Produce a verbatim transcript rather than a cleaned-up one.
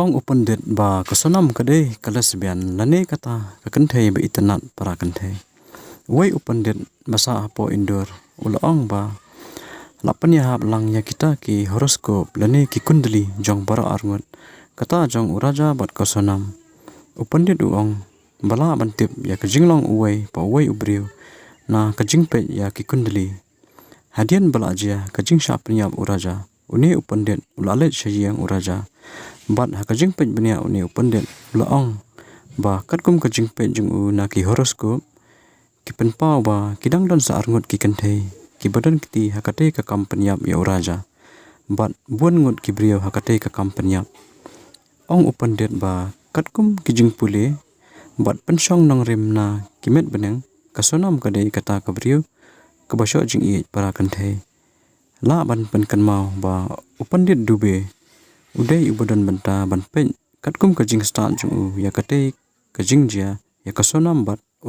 Ong u Pandit ba ka Sonam ka dei ka lesbian lane kata ka kynthei ba itynnad para kynthei. Uwei u Pandit ba sah hapoh Indore u la ong ba la pynïahap lang ïa kita ki horoscope lane ki kundali jong baroh arngut, kata jong u Raja bad ka Sonam. U Pandit u ong ba lah ban tip ïa ka jinglong uwei pa uwei u briew na ka jingpeit ïa ki kundali. Hadien ba la jia ka jingshah pynïap u Raja, une u Pandit u la leit sha ïing u Raja. Bad ha ka jingpeit bniah une u Pandit u la ong ba katkum ka jingpeit jong u na ki horoscope, ki pynpaw ba ki dang don sa arngut ki kynthei kiba don kti ha katei ka kam pynïap ïa u Raja, bad bun ngut ki briew ha katei ka kam pynïap. Ong u Pandit ba katkum ki jingpule bad pynshong nongrim na ki met bneng, ka Sonam ka dei kata ka briew kaba shoh jingïeit para kynthei. Lah ban pynkynmaw ba u Pandit Dubey u dei uba don bynta ban peit katkum ka jingstad jong u ïa katei ka jingjia ïa ka Sonam bad